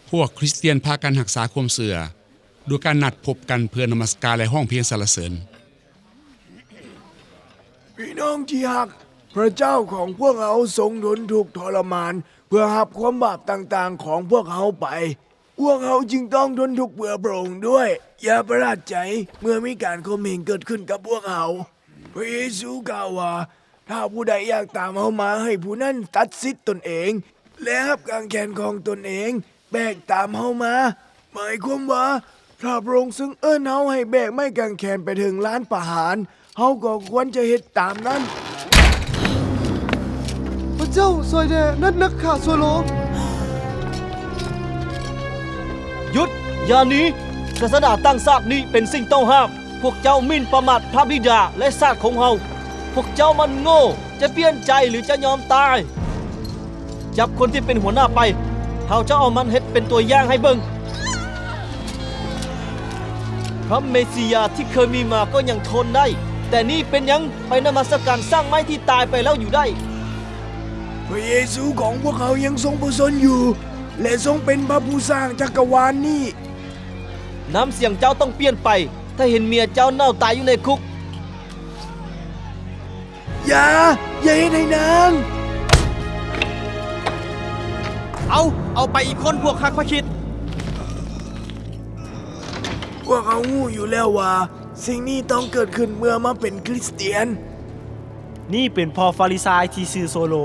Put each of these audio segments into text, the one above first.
ພວກຄຣິສຕຽນພາກັນຮັກສາຄວາມເຊື່ອ ດ້ວຍການນັດພົບກັນເພື່ອນະມັດສະການ ແລະ ຮ້ອງເພງສັນລະເສີນ. ພີ່ນ້ອງທີ່ຮັກ, ພຣະເຈົ້າຂອງພວກເຮົາຊົງທົນທຸກທໍລະມານ ເພື່ອຮັບຄວາມບາບຕ່າງໆຂອງພວກເຮົາໄປ. ພວກເຮົາຈຶ່ງຕ້ອງທົນທຸກເພື່ອພຣະອົງດ້ວຍ. ຢ່າປະຫຼາດໃຈເມື່ອມີການຂົ່ມເຫງເກີດຂຶ້ນກັບພວກເຮົາ. ພຣະເຢຊູກ່າວວ່າ, ຖ້າຜູ້ໃດຢາກຕາມເຮົາມາ, ໃຫ້ຜູ້ນັ້ນຕັດສິດຕົນເອງ ແລະ ຮັບກາງແຂນຂອງຕົນເອງ, ແບກຕາມເຮົາມາ. ໝາຍຄວາມວ່າ ຖ້າພຣະອົງຊົງເອີ້ນເຮົາໃຫ້ແບກໄມ້ກາງແຂນໄປເຖິງລານປະຫານ, ເຮົາກໍຄວນຈະເຮັດຕາມນັ້ນ. ພຣະເຈົ້າຊ່ອຍແດ່, ນັ້ນນັກຂ້າໂຊໂລ. ຢຸດ! ຢ່າໜີ! ສາສະໜາຕ່າງຊາດນີ້ເປັນສິ່ງຕ້ອງຫ້າມ. ພວກເຈົ້າໝິ່ນປະໝາດພຣະບິດາ ແລະ ຊາດຂອງເຮົາ. ພວກເຈົ້າມັນໂງ່, ຈະປ່ຽນໃຈ ຫຼື ຈະຍອມຕາຍ. ຈັບຄົນທີ່ເປັນຫົວໜ້າໄປ. ເຮົາຈະເອົາມັນເຮັດເປັນຕົວຢ່າງໃຫ້ເບິ່ງ. ພຣະເມຊີຢາທີ່ເຄີຍມີມາກໍຍັງທົນໄດ້, ແຕ່ນີ້ເປັນຫຍັງໄປນະມັດສະການຊ້າງໄມ້ທີ່ຕາຍໄປແລ້ວຢູ່ໄດ້? ພຣະເຢຊູຂອງພວກເຮົາຍັງຊົງພະຊົນຢູ່ ແລະ ຊົງເປັນພຣະຜູ້ສ້າງຈັກກະວານນີ້. ນ້ຳສຽງເຈົ້າຕ້ອງປ່ຽນໄປ ຖ້າເຫັນເມຍເຈົ້າເນົ່າຕາຍຢູ່ໃນຄຸກ. ຢ່າ, ຢ່າເຮັດໃຫ້ນາງ. ເອົາ, ເອົາໄປອີກຄົນ, ພວກຮັກພຣະຄຣິດ. ພວກເຮົາຮູ້ຢູ່ແລ້ວວ່າ ສິ່ງນີ້ຕ້ອງເກີດຂຶ້ນເມື່ອມາເປັນຄຣິສຕຽນ. ນີ້ເປັນພໍ່ຟາຣິຊາຍທີ່ຊື່ໂຊໂລ.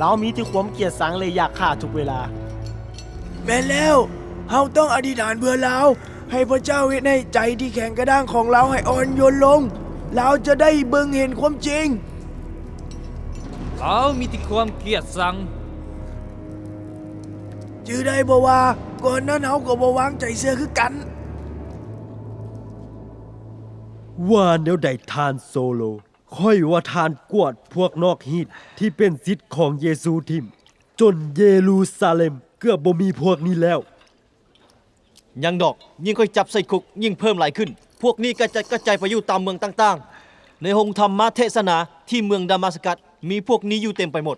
ລາວມີແຕ່ຄວາມກຽດຊັງ ແລະ ຢາກຂ້າທຸກເວລາ. ແມ່ນແລ້ວ, ເຮົາຕ້ອງອະທິຖານເພື່ອລາວ, ໃຫ້ພຣະເຈົ້າເຮັດໃຫ້ໃຈທີ່ແຂງກະດ້າງຂອງລາວໃຫ້ອ່ອນໂຍນລົງ. ລາວຈະໄດ້ເບິ່ງເຫັນຄວາມຈິງ. ລາວມີແຕ່ຄວາມກຽດຊັງ. ຈື່ໄດ້ບໍ່ວ່າ ກ່ອນນັ້ນເຮົາກໍບໍ່ວາງໃຈເຊື່ອຄືກັນ. ວ່າແນວໃດທ່ານໂຊໂລ? ຂ້ອຍວ່າທ່ານກວດພວກນອກຮີດທີ່ເປັນສິດຂອງເຢຊູຖິ້ມ, ຈົນເຢຣູຊາເລັມເກືອບບໍ່ມີພວກນີ້ແລ້ວ. ຍັງດອກ, ຍິ່ງຂ້ອຍຈັບໃສ່ຄຸກ, ຍິ່ງເພີ່ມຫຼາຍຂຶ້ນ. ພວກນີ້ກະຈາຍກະຈາຍໄປຢູ່ຕາມເມືອງຕ່າງໆ. ໃນໂຮງທຳມະເທສະໜາທີ່ເມືອງດາມາສະກັດ ມີພວກນີ້ຢູ່ເຕັມໄປໝົດ.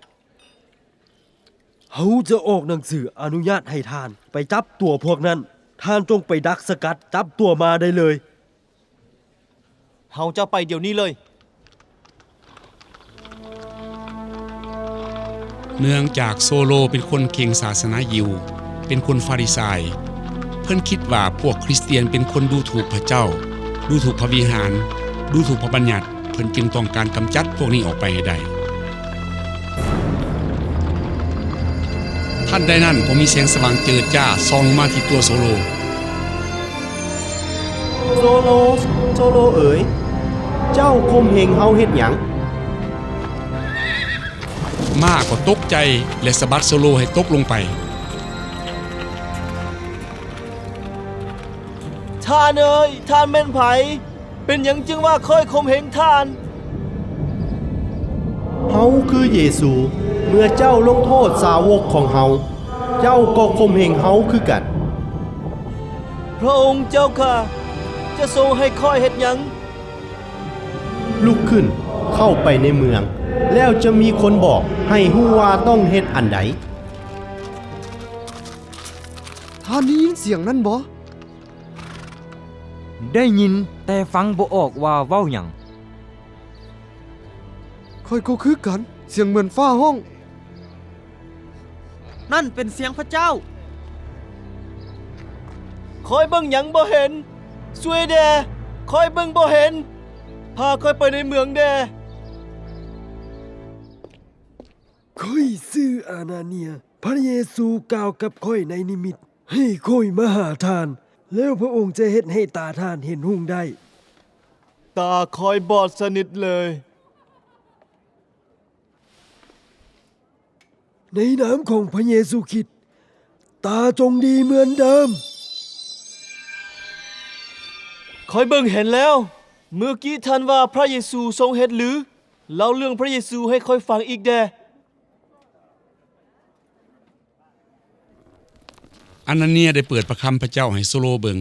ເຮົາຈະອອກໜັງສືອະນຸຍາດໃຫ້ທ່ານໄປຈັບຕົວພວກນັ້ນ. ທ່ານຈົ່ງໄປດັກສະກັດຈັບຕົວມາໄດ້ເລີຍ. ເຮົາຈະໄປດຽວນີ້ເລີຍ. ເນື່ອງຈາກໂຊໂລເປັນຄົນເຄັ່ງສາສະໜາຢິວ, ເປັນຄົນຟາຣິຊາຍ, ເພິ່ນຄິດວ່າພວກຄຣິສຕຽນເປັນຄົນດູຖູກພຣະເຈົ້າ, ດູຖູກພຣະວິຫານ, ດູຖູກພຣະບັນຍັດ. ເພິ່ນຈຶ່ງຕ້ອງການກຳຈັດພວກນີ້ອອກໄປໃຫ້ໄດ້. ທັນໃດນັ້ນກໍມີແສງສະຫວ່າງເຈີດຈ້າສ່ອງລົງມາທີ່ຕົວໂຊໂລ. ໂຊໂລ, ໂຊໂລເອີຍ, ເຈົ້າຂົ່ມເຫງເຮົາເຮັດຫຍັງ? ມ້າກໍຕົກໃຈ ແລະ ສະບັດໂຊໂລໃຫ້ຕົກລົງໄປ. ທ່ານເອີຍ, ທ່ານແມ່ນໃຜ? ເປັນຫຍັງຈຶ່ງວ່າຂ້ອຍຂົ່ມເຫງທ່ານ? ເຮົາຄືເຢຊູ. ເມື່ອເຈົ້າລົງໂທດສາວົກຂອງເຮົາ, ເຈົ້າກໍຂົ່ມເຫງເຮົາຄືກັນ. ພຣະອົງເຈົ້າຂ້າ, ຈະຊົງໃຫ້ຂ້ອຍເຮັດຫຍັງ? ລຸກຂຶ້ນ, ເຂົ້າໄປໃນເມືອງ, ແລ້ວຈະມີຄົນບອກໃຫ້ຮູ້ວ່າຕ້ອງເຮັດອັນໃດ. ທ່ານໄດ້ຍິນສຽງນັ້ນບໍ່? ໄດ້ຍິນ, ແຕ່ຟັງບໍ່ອອກວ່າເວົ້າຫຍັງ. ຂ້ອຍກໍຄືກັນ, ສຽງເໝືອນຟ້າຮ້ອງ. ນັ້ນເປັນສຽງພຣະເຈົ້າ. ຂ້ອຍເບິ່ງຫຍັງບໍ່ເຫັນ. ຊ່ວຍແດ່, ຂ້ອຍເບິ່ງບໍ່ເຫັນ. ພາຂ້ອຍໄປໃນເມືອງແດ່. ຂ້ອຍຊື່ອານາເນຍ. ພຣະເຢຊູກ່າວກັບຂ້ອຍໃນນິມິດ ໃຫ້ຂ້ອຍມາຫາທ່ານ, ແລ້ວພຣະອົງຈະເຮັດໃຫ້ຕາທ່ານເຫັນຮຸ່ງໄດ້. ຕາຂ້ອຍບອດສະໜິດເລີຍ. ໃນນາມຂອງພຣະເຢຊູຄຣິດ, ຕາຈົ່ງດີເໝືອນເດີມ. ຂ້ອຍເບິ່ງເຫັນແລ້ວ. ມື້ກີ້ທ່ານວ່າພຣະເຢຊູຊົງເຮັດຫຼື? ເລົ່າເລື່ອງພຣະເຢຊູໃຫ້ຂ້ອຍຟັງອີກແດ່. ອານາເນຍໄດ້ເປີດພຣະຄຳພຣະເຈົ້າໃຫ້ໂຊໂລເບິ່ງ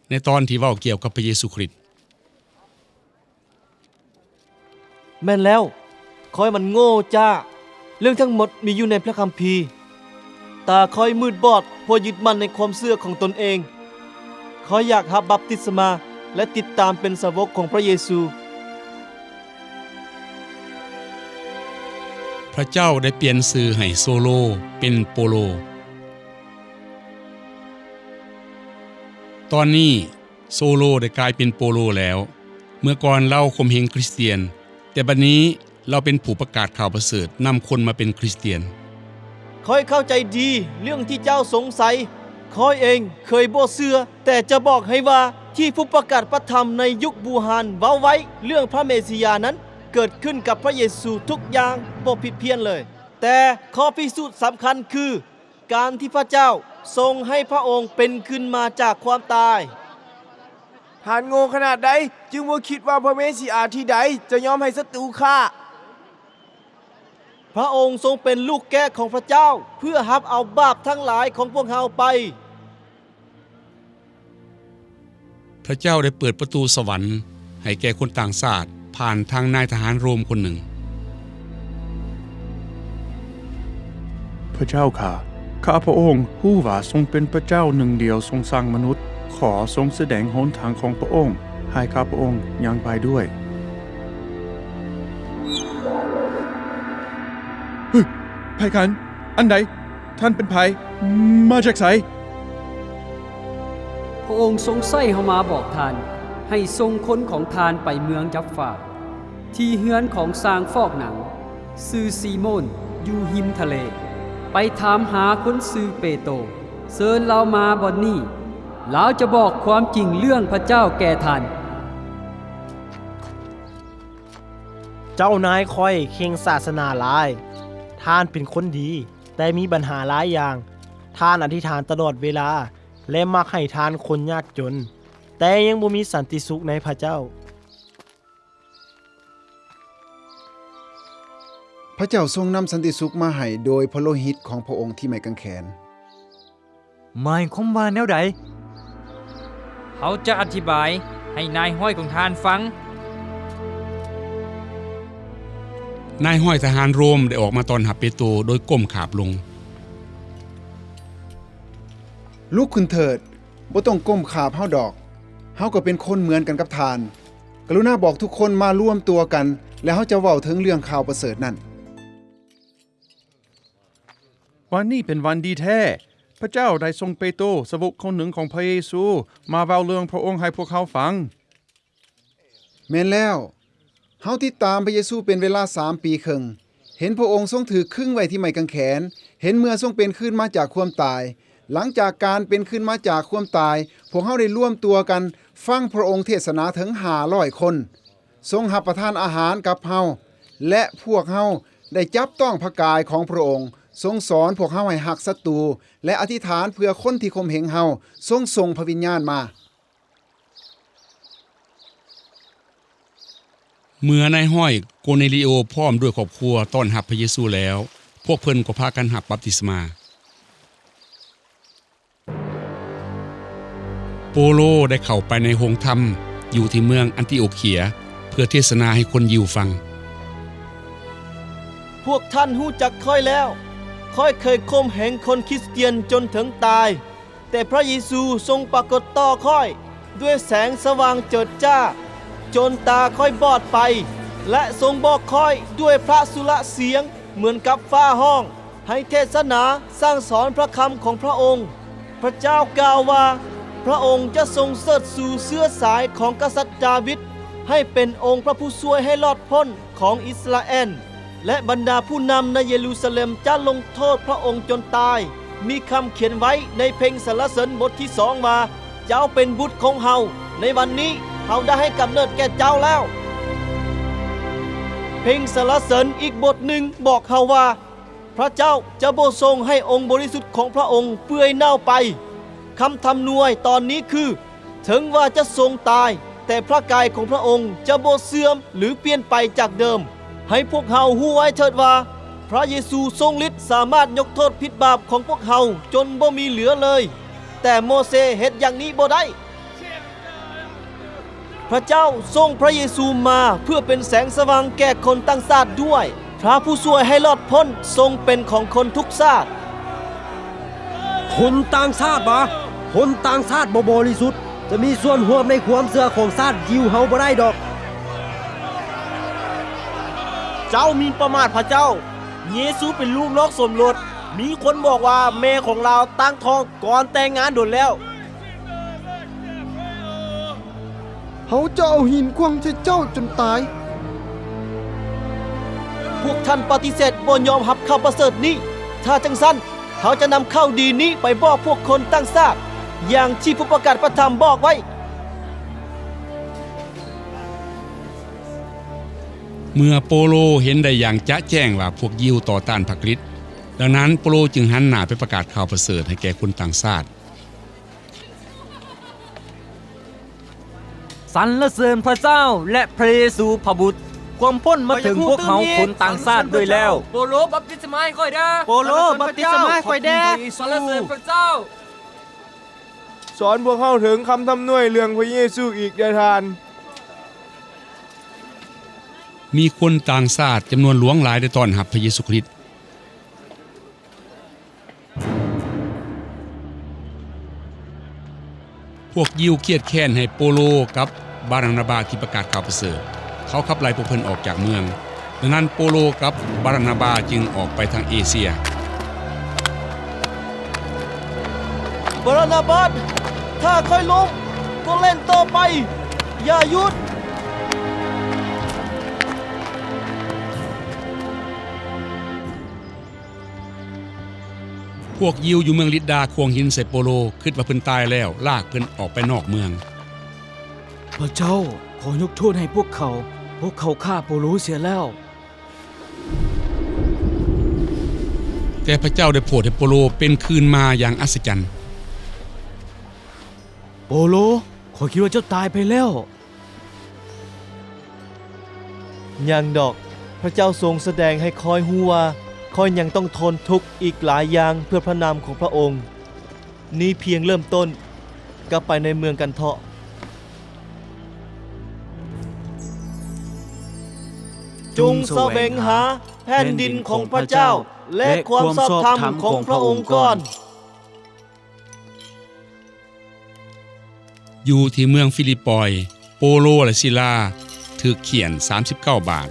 ໃນຕອນທີ່ເວົ້າກ່ຽວກັບພຣະເຢຊູຄຣິດ. ແມ່ນແລ້ວ, ຂ້ອຍມັນໂງ່ຈ້າ. ເລື່ອງທັງໝົດມີຢູ່ໃນພຣະຄຳພີ. ຕາຂ້ອຍມືດບອດ ເພາະຍຶດໝັ້ນໃນຄວາມເຊື່ອຂອງຕົນເອງ. ຂ້ອຍຢາກຮັບບັບຕິສມາ ແລະ ຕິດຕາມເປັນສາວົກຂອງພຣະເຢຊູ. ພຣະເຈົ້າໄດ້ປ່ຽນຊື່ໃຫ້ໂຊໂລເປັນໂປໂລ. ຕອນນີ້ ໂຊໂລໄດ້ກາຍເປັນໂປໂລແລ້ວ. ເມື່ອກ່ອນລາວຂົ່ມເຫງຄຣິສຕຽນ, ແຕ່ບັດນີ້ລາວເປັນຜູ້ປະກາດຂ່າວປະເສີດ, ນຳຄົນມາເປັນຄຣິສຕຽນ. ຂ້ອຍເຂົ້າໃຈດີເລື່ອງທີ່ເຈົ້າສົງໄສ. ຂ້ອຍເອງເຄີຍບໍ່ເຊື່ອ, ແຕ່ຈະບອກໃຫ້ວ່າ ທີ່ຜູ້ປະກາດພຣະທຳໃນຍຸກບູຮານເວົ້າໄວ້ເລື່ອງພຣະເມຊິຢານັ້ນ ເກີດຂຶ້ນກັບພຣະເຢຊູທຸກຢ່າງບໍ່ຜິດພຽນເລີຍ. ແຕ່ຂໍ້ພິສູດສຳຄັນຄື ການທີ່ພຣະເຈົ້າຊົງໃຫ້ພຣະອົງເປັນຂຶ້ນມາຈາກຄວາມຕາຍ. ທ່ານໂງ່ຂະໜາດໃດ ຈຶ່ງບໍ່ຄິດວ່າພຣະເມຊິອາທີ່ໃດຈະຍອມໃຫ້ສັດຕູຂ້າ? ພຣະອົງຊົງເປັນລູກແກະຂອງພຣະເຈົ້າ ເພື່ອຮັບເອົາບາບທັງຫຼາຍຂອງພວກເຮົາໄປ. ພຣະເຈົ້າໄດ້ເປີດປະຕູສະຫວັນໃຫ້ແກ່ຄົນຕ່າງຊາດ ຜ່ານທາງນາຍທະຫານໂຣມຄົນໜຶ່ງ. ພຣະເຈົ້າຂ້າ, ຂ້າພຣະອົງຮູ້ວ່າຊົງເປັນພຣະເຈົ້າໜຶ່ງດຽວຊົງສ້າງມະນຸດ. ຂໍຊົງສະແດງຫົນທາງຂອງພຣະອົງໃຫ້ຂ້າພຣະອົງຍ່າງໄປດ້ວຍ. ເຮີ້ຍ! ໃຜກັນ? ອັນໃດ? ທ່ານເປັນໃຜ? ມາຈາກໃສ? ພຣະອົງຊົງໃຊ້ເຮົາມາບອກທ່ານ ໃຫ້ສົ່ງຄົນຂອງທ່ານໄປເມືອງຈັບຟາ ທີ່ເຮືອນຂອງຊ່າງຟອກໜັງ ຊື່ຊີໂມນ ຢູ່ຮິມທະເລ. ໄປຖາມຫາຄົນຊື່ເປໂຕ, ເຊີນລາວມາບ່ອນນີ້, ລາວຈະບອກຄວາມຈິງເລື່ອງພຣະເຈົ້າແກ່ທ່ານ. ເຈົ້ານາຍຂ້ອຍເຄັ່ງສາສະໜາຫຼາຍ. ທ່ານເປັນຄົນດີ, ແຕ່ມີບັນຫາຫຼາຍຢ່າງ. ທ່ານອະທິຖານຕະຫຼອດເວລາ ແລະ ມັກໃຫ້ທານຄົນຍາກຈົນ, ແຕ່ຍັງບໍ່ມີສັນຕິສຸກໃນພຣະເຈົ້າ. ພຣະເຈົ້າຊົງນຳສັນຕິສຸກມາໃຫ້ໂດຍພະໂລຫິດຂອງພຣະອົງທີ່ໄມ້ກາງແຂນ. ໝາຍຄວາມວ່າແນວໃດ? ເຮົາຈະອະທິບາຍໃຫ້ນາຍຮ້ອຍຂອງທ່ານຟັງ. ນາຍຮ້ອຍທະຫານໂຣມໄດ້ອອກມາຕ້ອນຮັບເປໂຕໂດຍກົ້ມຂາບລົງ. ລຸກຂຶ້ນເຖີດ, ບໍ່ຕ້ອງກົ້ມຂາບເຮົາດອກ. ເຮົາກໍເປັນຄົນເໝືອນກັນກັບທ່ານ. ກະລຸນາບອກທຸກຄົນມາລວມຕົວກັນ, ແລ້ວເຮົາຈະເວົ້າເຖິງເລື່ອງຂ່າວປະເສີດນັ້ນ. ວັນນີ້ເປັນວັນດີແທ້. ພຣະເຈົ້າໄດ້ສົ່ງເປໂຕ, ສາວົກຄົນໜຶ່ງຂອງພຣະເຢຊູ, ມາເວົ້າເລື່ອງພຣະອົງໃຫ້ພວກເຮົາຟັງ. ແມ່ນແລ້ວ. ເຮົາຕິດຕາມພຣະເຢຊູເປັນເວລາສາມປີເຄິ່ງ, ເຫັນພຣະອົງຊົງຖືກຄຶງໄວ້ທີ່ໄມ້ກາງແຂນ, ເຫັນເມື່ອຊົງເປັນຄືນມາຈາກຄວາມຕາຍ. ຫຼັງຈາກການເປັນຄືນມາຈາກຄວາມຕາຍ, ພວກເຮົາໄດ້ລວມຕົວກັນຟັງພຣະອົງເທດສະໜາເຖິງຫ້າຮ້ອຍຄົນ. ຊົງຮັບປະທານອາຫານກັບເຮົາ ແລະ ພວກເຮົາໄດ້ຈັບຕ້ອງພຣະກາຍຂອງພຣະອົງ, ຊົງສອນພວກເຮົາໃຫ້ຮັກສັດຕູ ແລະ ອະທິຖານເພື່ອຄົນທີ່ຂົ່ມເຫງເຮົາ, ຊົງສົ່ງພຣະວິນຍານມາ. ເມື່ອນາຍຮ້ອຍໂກເນລີໂອພ້ອມດ້ວຍຄອບຄົວຕ້ອນຮັບພຣະເຢຊູແລ້ວ, ພວກເພິ່ນກໍພາກັນຮັບບັບຕິສມາ. ໂປໂລໄດ້ເຂົ້າໄປໃນໂຮງທຳຢູ່ທີ່ເມືອງອັນຕິໂອເຄຍ ເພື່ອເທດສະໜາໃຫ້ຄົນຢິວຟັງ. ພວກທ່ານຮູ້ຈັກຂ້ອຍແລ້ວ. ຂ້ອຍເຄີຍຂົ່ມເຫງຄົນຄຣິສຕຽນຈົນເຖິງຕາຍ, ແຕ່ພຣະເຢຊູຊົງປາກົດຕໍ່ຂ້ອຍດ້ວຍແສງສະຫວ່າງເຈີດຈ້າ ຈົນຕາຂ້ອຍບອດໄປ ແລະ ຊົງບອກຂ້ອຍດ້ວຍພະສຸລະສຽງເໝືອນກັບຟ້າຮ້ອງ ໃຫ້ເທດສະໜາສັ່ງສອນພະຄຳຂອງພະອົງ. ພະເຈົ້າກ່າວວ່າ ພະອົງຈະຊົງເຊີດຊູເຊື້ອສາຍຂອງກະສັດດາວິດ ໃຫ້ເປັນອົງພະຜູ້ຊ່ວຍໃຫ້ລອດພົ້ນຂອງອິດສະຣາແອນ ແລະ ບັນດາຜູ້ນຳໃນເຢຣູຊາເລັມຈະລົງໂທດພະອົງຈົນຕາຍ. ມີຄຳຂຽນໄວ້ໃນເພງສັນລະເສີນບົດທີສອງວ່າ, ເຈົ້າເປັນບຸດຂອງເຮົາ, ໃນວັນນີ້ເຮົາໄດ້ໃຫ້ກຳເນີດແກ່ເຈົ້າແລ້ວ. ເພງສັນລະເສີນອີກບົດໜຶ່ງບອກເຮົາວ່າ, ພະເຈົ້າຈະບໍ່ຊົງໃຫ້ອົງບໍລິສຸດຂອງພະອົງເປື່ອຍເນົ່າໄປ. ຄຳທຳນວຍຕອນນີ້ຄື, ເຖິງວ່າຈະຊົງຕາຍ, ແຕ່ພະກາຍຂອງພະອົງຈະບໍ່ເສື່ອມ ຫຼື ປ່ຽນໄປຈາກເດີມ. ໃຫ້ພວກເຮົາຮູ້ໄວ້ເຖີດວ່າ, ພະເຢຊູຊົງລິດສາມາດຍົກໂທດຜິດບາບຂອງພວກເຮົາຈົນບໍ່ມີເຫຼືອເລີຍ, ແຕ່ໂມເຊເຮັດຢ່າງນີ້ບໍ່ໄດ້. ພະເຈົ້າສົ່ງພະເຢຊູມາເພື່ອເປັນແສງສະຫວ່າງແກ່ຄົນຕ່າງຊາດດ້ວຍ. ພະຜູ້ຊ່ວຍໃຫ້ລອດພົ້ນຊົງເປັນຂອງຄົນທຸກຊາດ. ຄົນຕ່າງຊາດຫວາ? ຄົນຕ່າງຊາດບໍ່ບໍລິສຸດ ຈະມີສ່ວນຮ່ວມໃນຄວາມເຊື່ອຂອງຊາດຢິວເຮົາບໍ່ໄດ້ດອກ. ເຈົ້າໝິ່ນປະໝາດພະເຈົ້າ. ເຢຊູເປັນລູກນອກສົມລົດ. ມີຄົນບອກວ່າແມ່ຂອງລາວຕັ້ງທ້ອງກ່ອນແຕ່ງງານດົນແລ້ວ. ເຮົາຈະເອົາຫີນຂວ້າງໃສ່ເຈົ້າຈົນຕາຍ. ພວກທ່ານປະຕິເສດບໍ່ຍອມຮັບຂ່າວປະເສີດນີ້. ຖ້າຈັ່ງຊັ້ນ, ເຮົາຈະນຳຂ່າວດີນີ້ໄປບອກພວກຄົນຕ່າງຊາດ, ຢ່າງທີ່ຜູ້ປະກາດພະທຳບອກໄວ້. ເມື່ອໂປໂລເຫັນໄດ້ຢ່າງຈະແຈ້ງວ່າພວກຢິວຕໍ່ຕ້ານພະຄຣິດ, ດັ່ງນັ້ນ ໂປໂລຈຶ່ງຫັນໜ້າໄປປະກາດຂ່າວປະເສີດໃຫ້ແກ່ຄົນຕ່າງຊາດ. ສັນລະເສີນພະເຈົ້າ ແລະ ພະເຢຊູພະບຸດ, ຄວາມພົ້ນມາເຖິງພວກເຮົາຄົນຕ່າງຊາດດ້ວຍແລ້ວ. ໂປໂລ ບັບຕິສະມາໃຫ້ຂ້ອຍແດ່. ໂປໂລ ບັບຕິສະມາໃຫ້ຂ້ອຍແດ່. ສັນລະເສີນພະເຈົ້າ. ສອນພວກເຮົາເຖິງຄຳທຳນວຍເລື່ອງພະເຢຊູອີກແດ່ທ່ານ. ມີຄົນຕ່າງຊາດຈຳນວນຫຼວງຫຼາຍໄດ້ຕ້ອນຮັບພະເຢຊູຄຣິດ. ພວກຢິວຄຽດແຄ້ນໃຫ້ໂປໂລກັບບານານາບາທີ່ປະກາດຂ່າວປະເສີດ. ເຂົາຂັບໄລ່ພວກເພິ່ນອອກຈາກເມືອງ. ດັ່ງນັ້ນ ໂປໂລກັບບານານາບາຈຶ່ງອອກໄປທາງເອເຊຍ. ບານານາບາ, ຖ້າຂ້ອຍລົ້ມ, ກໍແລ່ນຕໍ່ໄປ, ຢ່າຢຸດ. ພວກຢິວຢູ່ເມືອງລິດດາຂວ້າງຫີນໃສ່ໂປໂລ, ຄິດວ່າເພິ່ນຕາຍແລ້ວ, ລາກເພິ່ນອອກໄປນອກເມືອງ. ພະເຈົ້າ, ຂໍຍົກໂທດໃຫ້ພວກເຂົາ, ພວກເຂົາຂ້າໂປໂລເສຍແລ້ວ. ແຕ່ພະເຈົ້າໄດ້ໂຜດໃຫ້ໂປໂລເປັນຄືນມາຢ່າງອັດສະຈັນ. ໂປໂລ, ຂ້ອຍຄິດວ່າເຈົ້າຕາຍໄປແລ້ວ. ຍັງດອກ, ພະເຈົ້າຊົງສະແດງໃຫ້ຂ້ອຍຮູ້ວ່າ ຂ້ອຍຍັງຕ້ອງທົນທຸກອີກຫຼາຍຢ່າງເພື່ອພະນາມຂອງພະອົງ. ນີ້ພຽງເລີ່ມຕົ້ນ, ກັບໄປໃນເມືອງກັນເຖາະ. ຈົ່ງສະແຫວງຫາແຜ່ນດິນຂອງພະເຈົ້າ ແລະ ຄວາມຊອບທຳຂອງພະອົງກ່ອນ. ຢູ່ທີ່ເມືອງຟີລິບປອຍ, ໂປໂລ ແລະ ຊີລາ ຖືກຂ້ຽນສາມສິບເກົ້າບາດ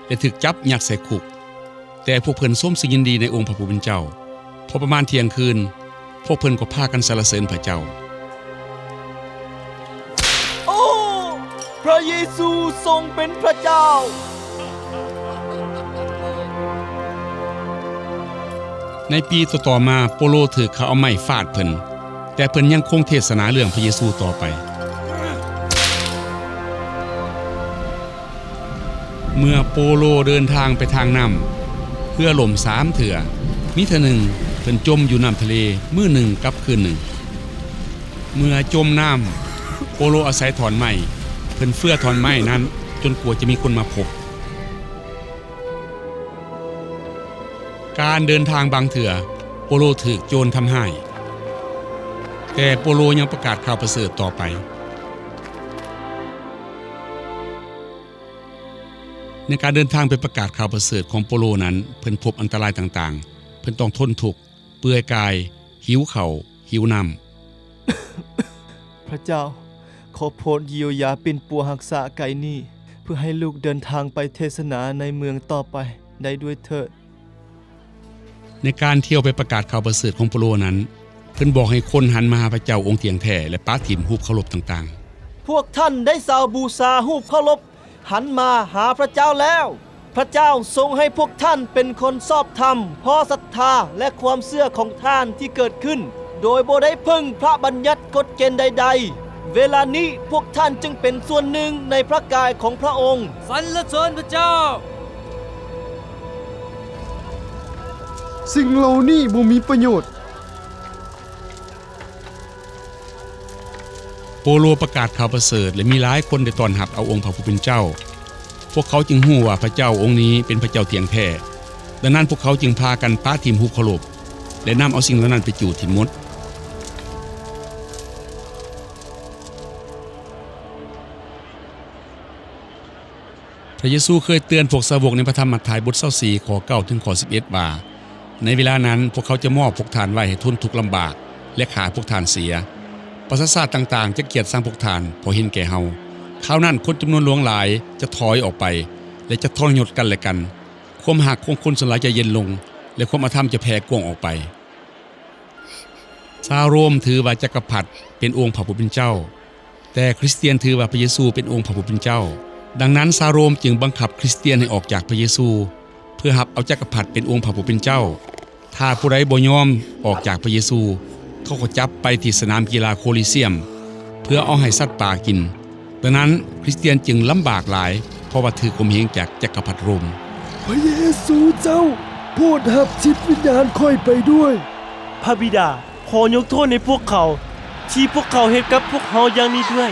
ແລະ ຖືກຈັບຍັດໃສ່ຄຸກ. ແຕ່ພວກເພິ່ນຊົມຊື່ຍິນດີໃນອົງພະຜູ້ເປັນເຈົ້າ. ພໍປະມານທ່ຽງຄືນ, ພວກເພິ່ນກໍພາກັນສັນລະເສີນພະເຈົ້າ. ໂອ້ ພະເຢຊູຊົງເປັນພະເຈົ້າ! ໃນປີຕໍ່ໆມາ, ໂປໂລຖືກເຂົາເອົາໄມ້ຟາດເພິ່ນ, ແຕ່ເພິ່ນຍັງຄົງເທດສະໜາເລື່ອງພະເຢຊູຕໍ່ໄປ. ເມື່ອໂປໂລເດີນທາງໄປທາງນ້ຳ, ເຮືອລົ້ມສາມເທື່ອ. ມີເທື່ອໜຶ່ງ, ເພິ່ນຈົມຢູ່ນ້ຳທະເລມື້ໜຶ່ງກັບຄືນໜຶ່ງ. ເມື່ອຈົມນ້ຳ, ໂປໂລອາໄສທ່ອນໄມ້, ເພິ່ນເຟືອທ່ອນໄມ້ນັ້ນຈົນກວ່າຈະມີຄົນມາພົບ. ການເດີນທາງບາງເທື່ອ, ໂປໂລຖືກໂຈນທຳຮ້າຍ, ແຕ່ໂປໂລຍັງປະກາດຂ່າວປະເສີດຕໍ່ໄປ. ໃນການເດີນທາງໄປປະກາດຂ່າວປະເສີດຂອງໂປໂລນັ້ນ, ເພິ່ນພົບອັນຕະລາຍຕ່າງໆ. ເພິ່ນຕ້ອງທົນທຸກ, ເປື່ອຍກາຍ, ຫິວເຂົ້າ, ຫິວນ້ຳ. ພະເຈົ້າ, ຂໍໂປດຢ້ຽວຢາປິ່ນປົວຮັກສາໄກນີ້, ເພື່ອໃຫ້ລູກເດີນທາງໄປເທດສະໜາໃນເມືອງຕໍ່ໄປໄດ້ດ້ວຍເທີດ. ໃນການທ່ຽວໄປປະກາດຂ່າວປະເສີດຂອງໂປໂລນັ້ນ, ເພິ່ນບອກໃຫ້ຄົນຫັນມາຫາພະເຈົ້າອົງທ່ຽງແທ້ ແລະ ປະຖິ້ມຮູບເຄົາລົບຕ່າງໆ. ພວກທ່ານໄດ້ເຊົາບູຊາຮູບເຄົາລົບ, ຫັນມາຫາພະເຈົ້າແລ້ວ. ພະເຈົ້າຊົງໃຫ້ພວກທ່ານເປັນຄົນຊອບທຳ, ເພາະສັດທາ ແລະ ຄວາມເຊື່ອຂອງທ່ານທີ່ເກີດຂຶ້ນໂດຍບໍ່ໄດ້ເພິ່ງພະບັນຍັດກົດເກນໃດໆ. ເວລານີ້ພວກທ່ານຈຶ່ງເປັນສ່ວນໜຶ່ງໃນພະກາຍຂອງພະອົງ. ສັນລະເສີນພະເຈົ້າ! ສິ່ງເຫຼົ່ານີ້ບໍ່ມີປະໂຫຍດ. ໂປໂລປະກາດຂ່າວປະເສີດ ແລະ ມີຫຼາຍຄົນໄດ້ຕ້ອນຮັບເອົາອົງພະຜູ້ເປັນເຈົ້າ. ພວກເຂົາຈຶ່ງຮູ້ວ່າພະເຈົ້າອົງນີ້ເປັນພະເຈົ້າທ່ຽງແທ້. ດັ່ງນັ້ນ ພວກເຂົາຈຶ່ງພາກັນປະຖິ້ມຮູບເຄົາລົບ ແລະ ນຳເອົາສິ່ງເຫຼົ່ານັ້ນໄປຈູດຖິ້ມໝົດ. ພະເຢຊູເຄີຍເຕືອນພວກສາວົກໃນພະທຳມັດທາຍບົດຊາວສີ່ ຂໍ້ເກົ້າເຖິງຂໍ້ສິບເອັດວ່າ, ໃນເວລານັ້ນ ພວກເຂົາຈະມອບພວກທ່ານໄວ້ໃຫ້ທົນທຸກລຳບາກ ແລະ ຂ້າພວກທ່ານເສຍ. ປະຊາຊາດຕ່າງໆຈະກຽດຊັງພວກທ່ານເພາະເຫັນແກ່ເຮົາ. ຄາວນັ້ນຄົນຈຳນວນຫຼວງຫຼາຍຈະຖອຍອອກໄປ ແລະ ຈະທໍລະຍົດກັນແລະກັນ. ຄວາມຮັກຂອງຄົນສ່ວນຫຼາຍຈະເຢັນລົງ ແລະ ຄວາມອະທຳຈະແຜ່ກວ້າງອອກໄປ. ຊາວໂຣມຖືວ່າຈັກກະພັດເປັນອົງພະຜູ້ເປັນເຈົ້າ, ແຕ່ຄຣິສຕຽນຖືວ່າພະເຢຊູເປັນອົງພະຜູ້ເປັນເຈົ້າ. ດັ່ງນັ້ນ ຊາວໂຣມຈຶ່ງບັງຄັບຄຣິສຕຽນໃຫ້ອອກຈາກພະເຢຊູ ເພື່ອຮັບເອົາຈັກກະພັດເປັນອົງພະຜູ້ເປັນເຈົ້າ. ຖ້າຜູ້ໃດບໍ່ຍອມອອກຈາກພະເຢຊູ, ເຂົາກໍຈັບໄປທີ່ສະໜາມກິລາໂຄລີຊຽມ ເພື່ອເອົາໃຫ້ສັດປ່າກິນ. ດັ່ງນັ້ນ ຄຣິສຕຽນຈຶ່ງລຳບາກຫຼາຍ ເພາະວ່າຖືກຂົ່ມເຫງຈາກຈັກກະພັດໂຣມ. ພະເຢຊູເຈົ້າ, ໂປດຮັບຈິດວິນຍານຂ້ອຍໄປດ້ວຍ. ພະບິດາ, ຂໍຍົກໂທດໃຫ້ພວກເຂົາ ທີ່ພວກເຂົາເຮັດກັບພວກເຮົາຢ່າງນີ້ດ້ວຍ.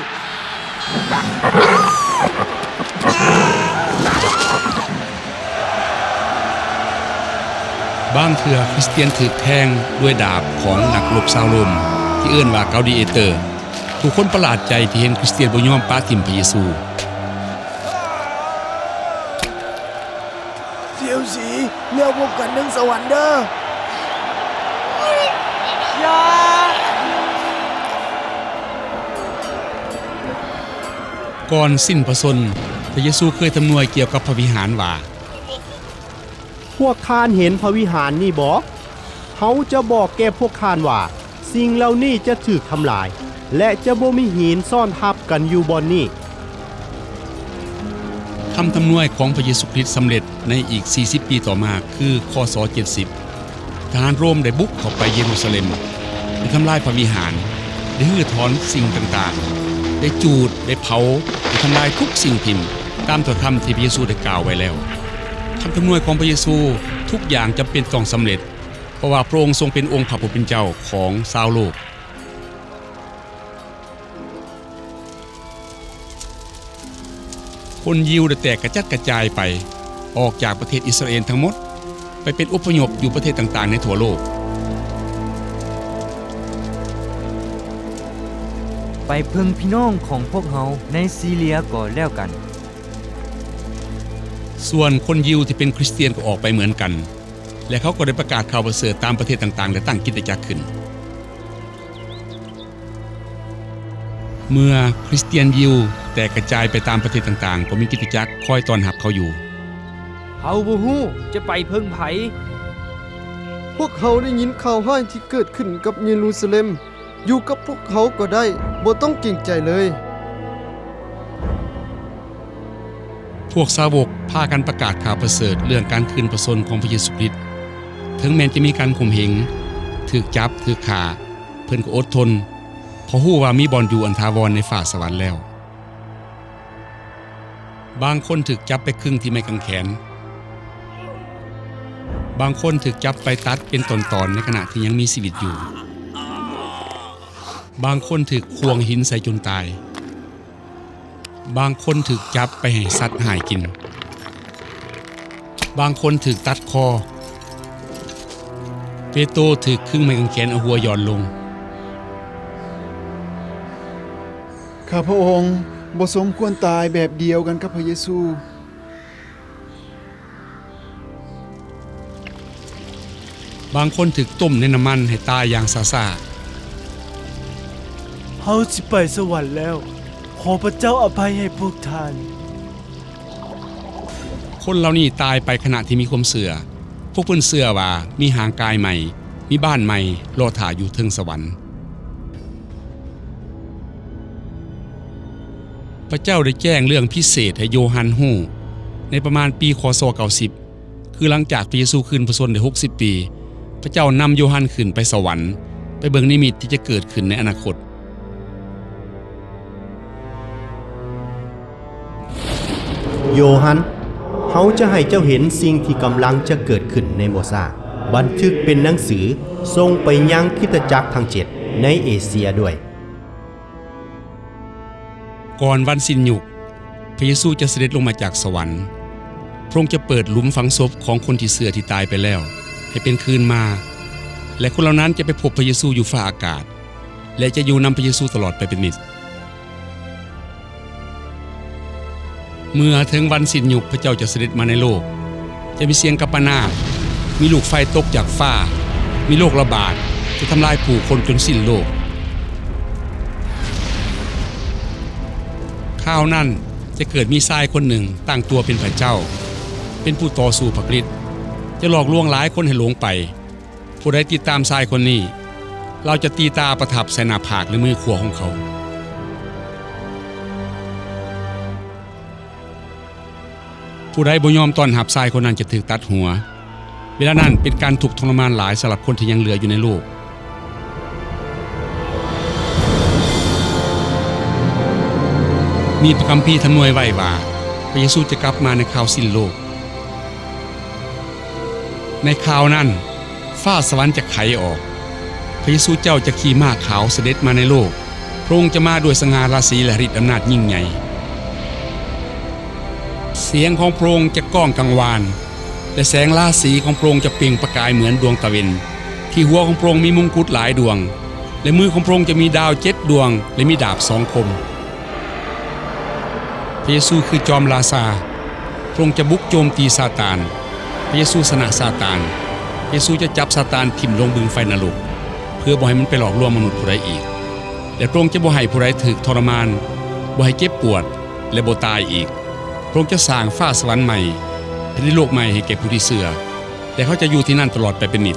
ບາງເທື່ອຄຣິສຕຽນຖືກແທງດ້ວຍດາບຂອງນັກລົບຊາວໂຣມ ທີ່ເອີ້ນວ່າກາວດີເອເຕີ. ຜູ້ຄົນປະຫຼາດໃຈທີ່ເຫັນຄຣິສຕຽນບໍ່ຍອມປະຖິ້ມພະເຢຊູ. ສຽວສີ, ແລ້ວພົບກັນເທິງສະຫວັນເດີ້. ຢ່າ! ກ່ອນສິ້ນພະຊົນ, ພະເຢຊູເຄີຍທຳນວຍກ່ຽວກັບພະວິຫານວ່າ, ພວກທ່ານເຫັນພະວິຫານນີ້ບໍ່? ເຮົາຈະບອກແກ່ພວກທ່ານວ່າ ສິ່ງເຫຼົ່ານີ້ຈະຖືກທຳລາຍ ແລະ ຈະບໍ່ມີຫີນຊ້ອນທັບກັນຢູ່ບ່ອນນີ້. ຄຳທຳນວຍຂອງພະເຢຊູຄຣິດສຳເລັດໃນອີກສີ່ສິບປີຕໍ່ມາ ຄື ຄ.ສ. ເຈັດສິບ. ທະຫານໂຣມໄດ້ບຸກເຂົ້າໄປເຢຣູຊາເລັມ, ໄດ້ທຳລາຍພະວິຫານ, ໄດ້ຮື້ຖອນສິ່ງຕ່າງໆ, ໄດ້ຈູດ, ໄດ້ເຜົາ, ໄດ້ທຳລາຍທຸກສິ່ງຖິ້ມ, ຕາມຖ້ອຍຄຳທີ່ພະເຢຊູໄດ້ກ່າວໄວ້ແລ້ວ. ຄຳທຳນວຍຂອງພະເຢຊູ, ທຸກຢ່າງຈຳເປັນຕ້ອງສຳເລັດ, ເພາະວ່າພະອົງຊົງເປັນອົງພະຜູ້ເປັນເຈົ້າຂອງຊາວໂລກ. ຄົນຢິວໄດ້ແຕກກະຈັດກະຈາຍໄປ ອອກຈາກປະເທດອິດສະຣາເອນທັງໝົດ, ໄປເປັນອົບພະຍົບຢູ່ປະເທດຕ່າງໆໃນທົ່ວໂລກ. ໄປເພິ່ງພີ່ນ້ອງຂອງພວກເຮົາໃນຊີເລຍກໍແລ້ວກັນ. ສ່ວນຄົນຢິວທີ່ເປັນຄຣິສຕຽນກໍອອກໄປເໝືອນກັນ, ແລະ ເຂົາກໍໄດ້ປະກາດຂ່າວປະເສີດຕາມປະເທດຕ່າງໆ ແລະ ຕັ້ງຄຣິສຕະຈັກຂຶ້ນ. ເມື່ອຄຣິສຕຽນຢິວແຕກກະຈາຍໄປຕາມປະເທດຕ່າງໆ, ກໍມີຄຣິສຕະຈັກຄອຍຕ້ອນຮັບເຂົາຢູ່. ເຮົາບໍ່ຮູ້ຈະໄປເພິ່ງໃຜ. ພວກເຮົາໄດ້ຍິນຂ່າວຮ້າຍທີ່ເກີດຂຶ້ນກັບເຢຣູຊາເລັມ. ຢູ່ກັບພວກເຂົາກໍໄດ້, ບໍ່ຕ້ອງເກງໃຈເລີຍ. ພວກສາວົກພາກັນປະກາດຂ່າວປະເສີດເລື່ອງການຄືນພະຊົນຂອງພະເຢຊູຄຣິດ. ເຖິງແມ່ນຈະມີການຂົ່ມເຫງ, ຖືກຈັບ, ຖືກຂ້າ, ເພິ່ນກໍອົດທົນ, ເພາະຮູ້ວ່າມີບ່ອນຢູ່ອັນຖາວອນໃນຟ້າສະຫວັນແລ້ວ. ບາງຄົນຖືກຈັບໄປຄຶງທີ່ໄມ້ກາງແຂນ. ບາງຄົນຖືກຈັບໄປຕັດເປັນຕອນໆ ໃນຂະນະທີ່ຍັງມີຊີວິດຢູ່. ບາງຄົນຖືກຂວ້າງຫີນໃສ່ຈົນຕາຍ. ບາງຄົນຖືກຈັບໄປໃຫ້ສັດຮ້າຍກິນ. ບາງຄົນຖືກຕັດຄໍ. ເປໂຕຖືກຄຶງໄມ້ກາງແຂນເອົາຫົວຫຍ່ອນລົງ. ຂ້າພະອົງບໍ່ສົມຄວນຕາຍແບບດຽວກັນກັບພະເຢຊູ. ບາງຄົນຖືກຕົ້ມໃນນ້ຳມັນໃຫ້ຕາຍຢ່າງຊ້າໆ. ເຮົາຊິໄປສະຫວັນແລ້ວ. ຂໍພະເຈົ້າອະໄພໃຫ້ພວກທ່ານ. ຄົນເຫຼົ່ານີ້ຕາຍໄປຂະນະທີ່ມີຄວາມເຊື່ອ. ພວກເພິ່ນເຊື່ອວ່າມີຮ່າງກາຍໃໝ່, ມີບ້ານໃໝ່ລໍຖ້າຢູ່ເທິງສະຫວັນ. ພະເຈົ້າໄດ້ແຈ້ງເລື່ອງພິເສດໃຫ້ໂຢຮັນຮູ້ໃນປະມານປີ ຄ.ສ. ເກົ້າສິບ, ຄືຫຼັງຈາກພະເຢຊູຄືນພະຊົນໄດ້ຫົກສິບປີ, ພະເຈົ້ານຳໂຢຮັນຂຶ້ນໄປສະຫວັນ, ໄປເບິ່ງນິມິດທີ່ຈະເກີດຂຶ້ນໃນອະນາຄົດ. ໂຢຮັນ, ເຮົາຈະໃຫ້ເຈົ້າເຫັນສິ່ງທີ່ກຳລັງຈະເກີດຂຶ້ນໃນບໍ່ຊ້າ, ບັນທຶກເປັນໜັງສື, ສົ່ງໄປຍັງຄຣິສຕະຈັກທັງເຈັດໃນເອເຊຍດ້ວຍ. ກ່ອນວັນສິ້ນຍຸກ, ພະເຢຊູຈະສະເດັດລົງມາຈາກສະຫວັນ. ພະອົງຈະເປີດຫຼຸມຝັງສົບຂອງຄົນທີ່ເຊື່ອທີ່ຕາຍໄປແລ້ວໃຫ້ເປັນຄືນມາ, ແລະ ຄົນເຫຼົ່ານັ້ນຈະໄປພົບພະເຢຊູຢູ່ຟ້າອາກາດ ແລະ ຈະຢູ່ນຳພະເຢຊູຕະຫຼອດໄປເປັນນິດ. ເມື່ອເຖິງວັນສິ້ນຍຸກ, ພະເຈົ້າຈະສະເດັດມາໃນໂລກ. ຈະມີສຽງກຳປະນາດ, ມີລູກໄຟຕົກຈາກຟ້າ, ມີໂລກລະບາດ ຈະທຳລາຍຜູ້ຄົນຈົນສິ້ນໂລກ. ຄາວນັ້ນຈະເກີດມີຊາຍຄົນໜຶ່ງຕັ້ງຕົວເປັນພະເຈົ້າ, ເປັນຜູ້ຕໍ່ສູ້ພະຄຣິດ, ຈະຫຼອກລວງຫຼາຍຄົນໃຫ້ຫຼົງໄປ. ຜູ້ໃດຕິດຕາມຊາຍຄົນນີ້, ລາວຈະຕີຕາປະທັບໃສ່ໜ້າຜາກ ແລະ ມືຂວາຂອງເຂົາ. ຜູ້ໃດບໍ່ຍອມຕ້ອນຮັບຊາຍຄົນນັ້ນຈະຖືກຕັດຫົວ. ເວລານັ້ນເປັນການທຸກທໍລະມານຫຼາຍສຳລັບຄົນທີ່ຍັງເຫຼືອຢູ່ໃນໂລກ. ມີພະຄຳພີທຳນວຍໄວ້ວ່າ ພະເຢຊູຈະກັບມາໃນຄາວສິ້ນໂລກ. ໃນຄາວນັ້ນ ຟ້າສະຫວັນຈະໄຂອອກ. ພະເຢຊູເຈົ້າຈະຂີ່ມ້າຂາວສະເດັດມາໃນໂລກ. ພະອົງຈະມາດ້ວຍສະຫງ່າລາສີ ແລະ ຮາລິດອຳນາດຍິ່ງໃຫຍ່. ສຽງຂອງພະອົງຈະກ້ອງກັງວານ ແລະ ແສງລາສີຂອງພະອົງຈະເປັ່ງປະກາຍເໝືອນດວງຕາເວັນ. ທີ່ຫົວຂອງພະອົງມີມົງກຸດຫຼາຍດວງ ແລະ ມືຂອງພະອົງຈະມີດາວເຈັດດວງ ແລະ ມີດາບສອງຄົມ. ພະເຢຊູຄືຈອມລາຊາ. ພະອົງຈະບຸກໂຈມຕີຊາຕານ. ພະເຢຊູຊະນະຊາຕານ. ພະເຢຊູຈະຈັບຊາຕານຖິ້ມລົງບຶງໄຟນະລົກ ເພື່ອບໍ່ໃຫ້ມັນໄປຫຼອກລວງມະນຸດຜູ້ໃດອີກ. ແລະ ພະອົງຈະບໍ່ໃຫ້ຜູ້ໃດຖືກທໍລະມານ, ບໍ່ໃຫ້ເຈັບປວດ ແລະ ບໍ່ຕາຍອີກ. ພະອົງຈະສ້າງຟ້າສະຫວັນໃໝ່, ແຜ່ນດິນໂລກໃໝ່ໃຫ້ແກ່ຜູ້ທີ່ເຊື່ອ, ແລະ ເຂົາຈະຢູ່ທີ່ນັ້ນຕະຫຼອດໄປເປັນນິດ.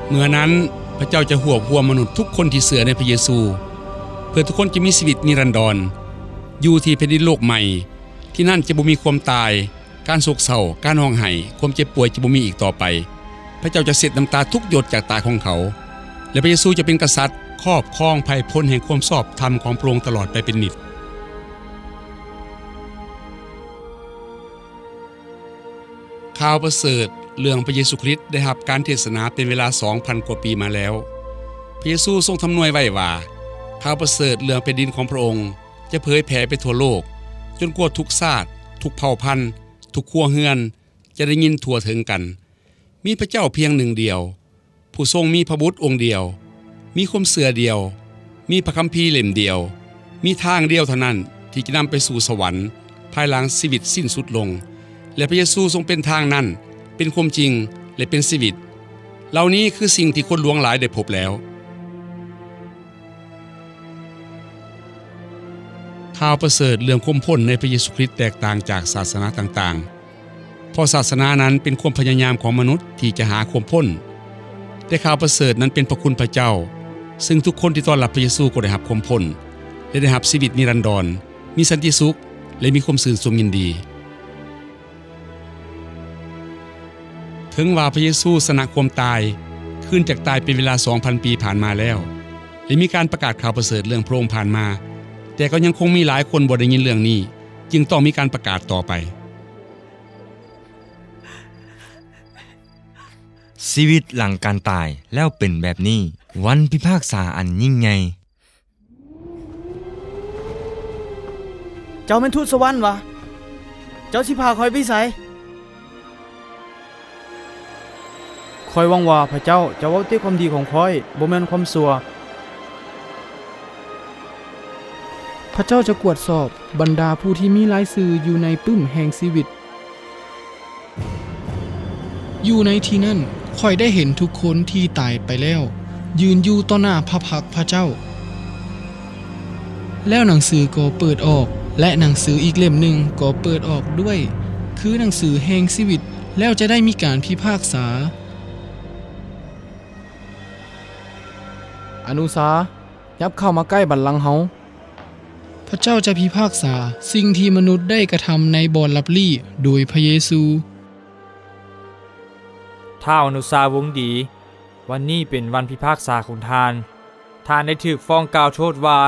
ເມື່ອນັ້ນ ພະເຈົ້າຈະຮວບຮວມມະນຸດທຸກຄົນທີ່ເຊື່ອໃນພະເຢຊູ, ເພື່ອທຸກຄົນຈະມີຊີວິດນິລັນດອນ ຢູ່ທີ່ແຜ່ນດິນໂລກໃໝ່. ທີ່ນັ້ນຈະບໍ່ມີຄວາມຕາຍ, ການໂສກເສົ້າ, ການຮ້ອງໄຫ້, ຄວາມເຈັບປ່ວຍຈະບໍ່ມີອີກຕໍ່ໄປ. ພະເຈົ້າຈະເຊັດນ້ຳຕາທຸກຢົດຈາກຕາຂອງເຂົາ, ແລະ ພະເຢຊູຈະເປັນກະສັດ, ຄອບຄອງໄພພົນແຫ່ງຄວາມຊອບທຳຂອງພະອົງຕະຫຼອດໄປເປັນນິດ. ຂ່າວປະເສີດເລື່ອງພະເຢຊູຄຣິດໄດ້ຮັບການເທດສະໜາເປັນເວລາສອງພັນກວ່າປີມາແລ້ວ. ພະເຢຊູຊົງທຳນວຍໄວ້ວ່າ ຂ່າວປະເສີດເລື່ອງແຜ່ນດິນຂອງພະອົງຈະເຜີຍແຜ່ໄປທົ່ວໂລກ, ຈົນກວ່າທຸກຊາດ, ທຸກເຜົ່າພັນ, ທຸກຄົວເຮືອນຈະໄດ້ຍິນທົ່ວເຖິງກັນ. ມີພະເຈົ້າພຽງໜຶ່ງດຽວ, ຜູ້ຊົງມີພະບຸດອົງດຽວ, ມີຄວາມເຊື່ອດຽວ, ມີພະຄຳພີເຫຼັ້ມດຽວ, ມີທາງດຽວເທົ່ານັ້ນທີ່ຈະນຳໄປສູ່ສະຫວັນພາຍຫຼັງຊີວິດສິ້ນສຸດລົງ. ແລະ ພະເຢຊູຊົງເປັນທາງນັ້ນ, ເປັນຄວາມຈິງ ແລະ ເປັນຊີວິດ. ເຫຼົ່ານີ້ຄືສິ່ງທີ່ຄົນຫຼວງຫຼາຍໄດ້ພົບແລ້ວ. ຂ່າວປະເສີດເລື່ອງຄວາມພົ້ນໃນພະເຢຊູຄຣິດແຕກຕ່າງຈາກສາສະໜາຕ່າງໆ. ເພາະສາສະໜານັ້ນເປັນຄວາມພະຍາຍາມຂອງມະນຸດທີ່ຈະຫາຄວາມພົ້ນ, ແຕ່ຂ່າວປະເສີດນັ້ນເປັນພະຄຸນພະເຈົ້າ, ຊຶ່ງທຸກຄົນທີ່ຕ້ອນຮັບພະເຢຊູກໍໄດ້ຮັບຄວາມພົ້ນ ແລະ ໄດ້ຮັບຊີວິດນິລັນດອນ, ມີສັນຕິສຸກ ແລະ ມີຄວາມຊື່ນຊົມຍິນດີ. ເຖິງວ່າພະເຢຊູຊະນະຄວາມຕາຍ, ຄືນຈາກຕາຍເປັນເວລາສອງພັນປີຜ່ານມາແລ້ວ, ແລະ ມີການປະກາດຂ່າວປະເສີດເລື່ອງພະອົງຜ່ານມາ, ແຕ່ກໍຍັງຄົງມີຫຼາຍຄົນບໍ່ໄດ້ຍິນເລື່ອງນີ້, ຈຶ່ງຕ້ອງມີການປະກາດຕໍ່ໄປ. ຊີວິດຫຼັງການຕາຍແລ້ວເປັນແບບນີ້, ວັນພິພາກສາອັນຍິ່ງໃຫຍ່. ເຈົ້າແມ່ນທູດສະຫວັນຫວາ? ເຈົ້າຊິພາຂ້ອຍໄປໃສ? ຂ້ອຍຫວັງວ່າພະເຈົ້າຈະເວົ້າແຕ່ຄວາມດີຂອງຂ້ອຍ, ບໍ່ແມ່ນຄວາມຊົ່ວ. ພະເຈົ້າຈະກວດສອບບັນດາຜູ້ທີ່ມີລາຍຊື່ຢູ່ໃນປຶ້ມແຫ່ງຊີວິດ. ຢູ່ໃນທີ່ນັ້ນ, ຂ້ອຍໄດ້ເຫັນທຸກຄົນທີ່ຕາຍໄປແລ້ວ ຢືນຢູ່ຕໍ່ໜ້າພະພັກພະເຈົ້າ. ແລ້ວໜັງສືກໍເປີດອອກ, ແລະ ໜັງສືອີກເຫຼັ້ມໜຶ່ງກໍເປີດອອກດ້ວຍ, ຄືໜັງສືແຫ່ງຊີວິດ, ແລ້ວຈະໄດ້ມີການພິພາກສາ. ອະນຸຊາ, ຫຍັບເຂົ້າມາໃກ້ບັນລັງເຮົາ. ພະເຈົ້າຈະພິພາກສາສິ່ງທີ່ມະນຸດໄດ້ກະທຳໃນບ່ອນລັບລີ້ໂດຍພະເຢຊູ. ທ້າວອະນຸຊາວົງດີ, ວັນນີ້ເປັນວັນພິພາກສາຂອງທ່ານ. ທ່ານໄດ້ຖືກຟ້ອງກ່າວໂທດວ່າ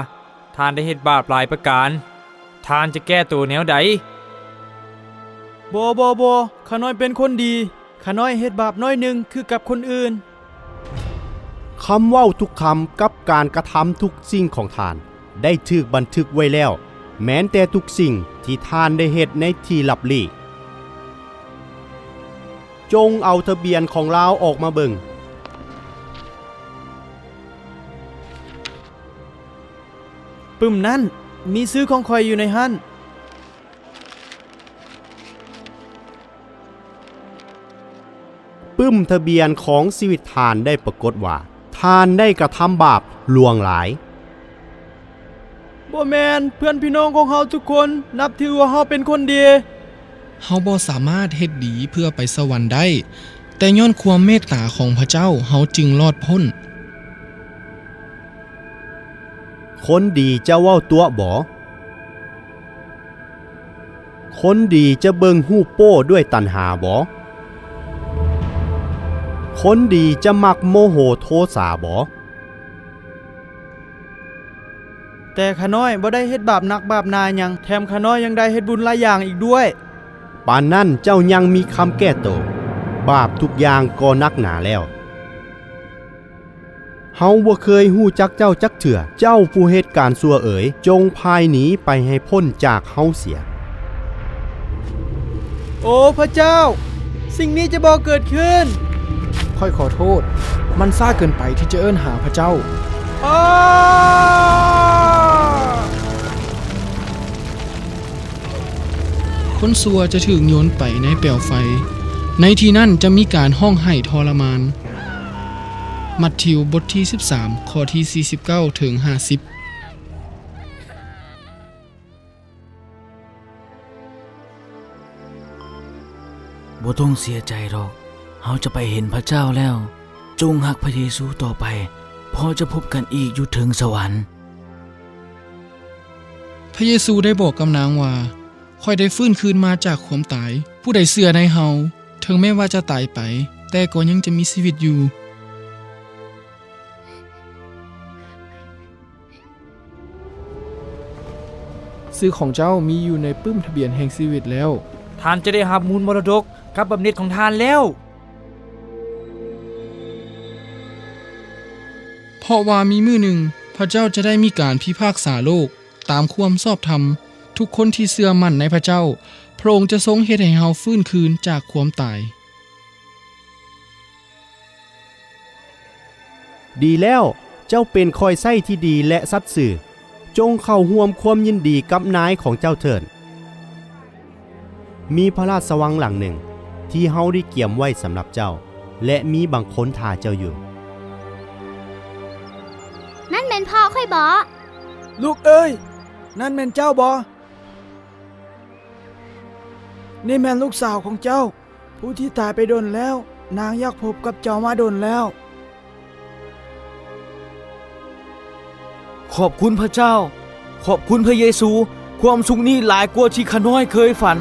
ທ່ານໄດ້ເຮັດບາບຫຼາຍປະການ. ທ່ານຈະແກ້ໂຕແນວໃດ? ບໍ່, ບໍ່, ບໍ່, ຂ້ານ້ອຍເປັນຄົນດີ. ຂ້ານ້ອຍເຮັດບາບໜ້ອຍໜຶ່ງຄືກັບຄົນອື່ນ. ຄຳເວົ້າທຸກຄຳກັບການກະທຳທຸກສິ່ງຂອງທ່ານ ໄດ້ຖືກບັນທຶກໄວ້ແລ້ວ, ແມ່ນແຕ່ທຸກສິ່ງທີ່ທ່ານໄດ້ເຮັດໃນທີ່ລັບລີ້. ຈົ່ງເອົາທະບຽນຂອງລາວອອກມາເບິ່ງ. ປຶ້ມນັ້ນ, ມີຊື່ຂອງຂ້ອຍຢູ່ໃນຫັ້ນ. ປຶ້ມທະບຽນຂອງຊີວິດທ່ານໄດ້ປາກົດວ່າ ທ່ານໄດ້ກະທຳບາບຫຼວງຫຼາຍ. ບໍ່ແມ່ນ, ເພື່ອນພີ່ນ້ອງຂອງເຮົາທຸກຄົນນັບຖືວ່າເຮົາເປັນຄົນດີ. ເຮົາບໍ່ສາມາດເຮັດດີເພື່ອໄປສະຫວັນໄດ້, ແຕ່ຍ້ອນຄວາມເມດຕາຂອງພະເຈົ້າເຮົາຈຶ່ງລອດພົ້ນ. ຄົນດີຈະເວົ້າຕົວະບໍ? ຄົນດີຈະເບິ່ງຮູບໂປ້ດ້ວຍຕັນຫາບໍ? ຄົນດີຈະມັກໂມໂຫໂທສາບໍ? ແຕ່ຂ້ານ້ອຍບໍ່ໄດ້ເຮັດບາບໜັກບາບໜາຫຍັງ, ແຖມຂ້ານ້ອຍຍັງໄດ້ເຮັດບຸນຫຼາຍຢ່າງອີກດ້ວຍ. ປານນັ້ນເຈົ້າຍັງມີຄຳແກ້ໂຕ, ບາບທຸກຢ່າງກໍໜັກໜາແລ້ວ. ເຮົາບໍ່ເຄີຍຮູ້ຈັກເຈົ້າຈັກເທື່ອ, ເຈົ້າຜູ້ເຮັດການຊົ່ວເອີຍ, ຈົ່ງພາຍໜີໄປໃຫ້ພົ້ນຈາກເຮົາເສຍ. ໂອພະເຈົ້າ, ສິ່ງນີ້ຈະບໍ່ເກີດຂຶ້ນ. ຂ້ອຍຂໍໂທດ, ມັນຊ້າເກີນໄປທີ່ຈະເອີ້ນຫາພະເຈົ້າ. ອ້າ! ຄົນຊົ່ວຈະຖືກໂຍນໄປໃນແປວໄຟ, ໃນທີ່ນັ້ນຈະມີການຮ້ອງໄຫ້ທໍລະມານ. ມັດທິວ ບົດທີສິບສາມ ຂໍ້ທີສີ່ສິບເກົ້າ ເຖິງ ຫ້າສິບ. ບໍ່ຕ້ອງເສຍໃຈດອກ, ເຮົາຈະໄປເຫັນພະເຈົ້າແລ້ວ. ຈົ່ງຮັກພະເຢຊູຕໍ່ໄປ, ເພາະຈະພົບກັນອີກຢູ່ເທິງສະຫວັນ. ພະເຢຊູໄດ້ບອກກັບນາງວ່າ, ຂ້ອຍໄດ້ຟື້ນຄືນມາຈາກຄວາມຕາຍ. ຜູ້ໃດເຊື່ອໃນເຮົາ, ເຖິງແມ່ນວ່າຈະຕາຍໄປ, ແຕ່ກໍຍັງຈະມີຊີວິດຢູ່. ຊື່ຂອງເຈົ້າມີຢູ່ໃນປຶ້ມທະບຽນແຫ່ງຊີວິດແລ້ວ. ທ່ານຈະໄດ້ຮັບມູນມໍລະດົກກັບບຳເໜັດຂອງທ່ານແລ້ວ. ເພາະວ່າມີມື້ໜຶ່ງ, ພະເຈົ້າຈະໄດ້ມີການພິພາກສາໂລກຕາມຄວາມຊອບທຳ. ທຸກຄົນທີ່ເຊື່ອໝັ້ນໃນພະເຈົ້າ, ພະອົງຈະຊົງເຮັດໃຫ້ເຮົາຟື້ນຄືນຈາກຄວາມຕາຍ. ດີແລ້ວ, ເຈົ້າເປັນຂ້ອຍໃຊ້ທີ່ດີ ແລະ ສັດຊື່. ຈົ່ງເຂົ້າຮ່ວມຄວາມຍິນດີກັບນາຍຂອງເຈົ້າເທີ້ນ. ມີພະລາຊະວັງຫຼັງໜຶ່ງທີ່ເຮົາໄດ້ກຽມໄວ້ສຳລັບເຈົ້າ, ແລະ ມີບາງຄົນຖ້າເຈົ້າຢູ່. ນັ້ນແມ່ນພໍ່ຂ້ອຍບໍ? ລູກເອີຍ, ນັ້ນແມ່ນເຈົ້າບໍ? ນີ້ແມ່ນລູກສາວຂອງເຈົ້າ, ຜູ້ທີ່ຕາຍໄປດົນແລ້ວ, ນາງຢາກພົບກັບເຈົ້າມາດົນແລ້ວ. ຂອບຄຸນພະເຈົ້າ, ຂອບຄຸນພະເຢຊູ, ຄວາມສຸກນີ້ຫຼາຍກວ່າທີ່ຂ້ານ້ອຍເຄີຍຝັນ.